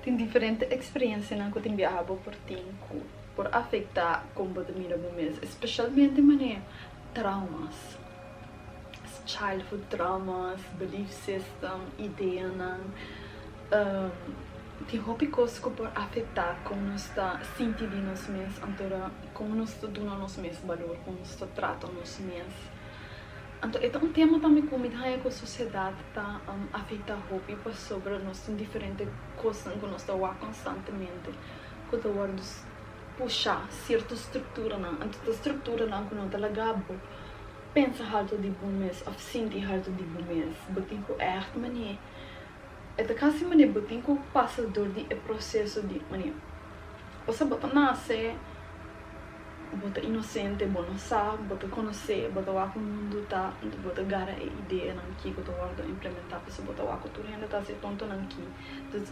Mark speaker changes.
Speaker 1: Tin diferente eksperensianan ku tin biaha bo por tin ku por afektá kon bo ta mira bo mes, espesialmente manera traumas, childhood traumas, belief system, ideanan. Tin hopi kos ku por afektá kon nos ta sinti di nos mes, anto kon nos ta duna nos mes balor, kon nos ta trata nos mes. Anto e ta un tema tambe ku mi ta haña ku sosiedat ta afektá hopi pasobra nos tin diferente kosnan ku nos ta wak konstantemente ku ta wòrdu pushá sierto strukturanan. Anto ta strukturanan ku no ta laga bo pensa haltu di bo mes òf sinti haltu di bo mes. Bo tin ku ègt manera e ta kasi manera bo tin ku pasa dor di e proseso di manera pasobra bo ta nase. Bo ta inosente, bo no sa, bo ta konosé, bo ta wak ku mundu ta, anto bo ta gara e ideanan ki ku ta wòrdu implementá pasobra bo ta wak ku tur hende ta hasi e tontonan ki. Dus.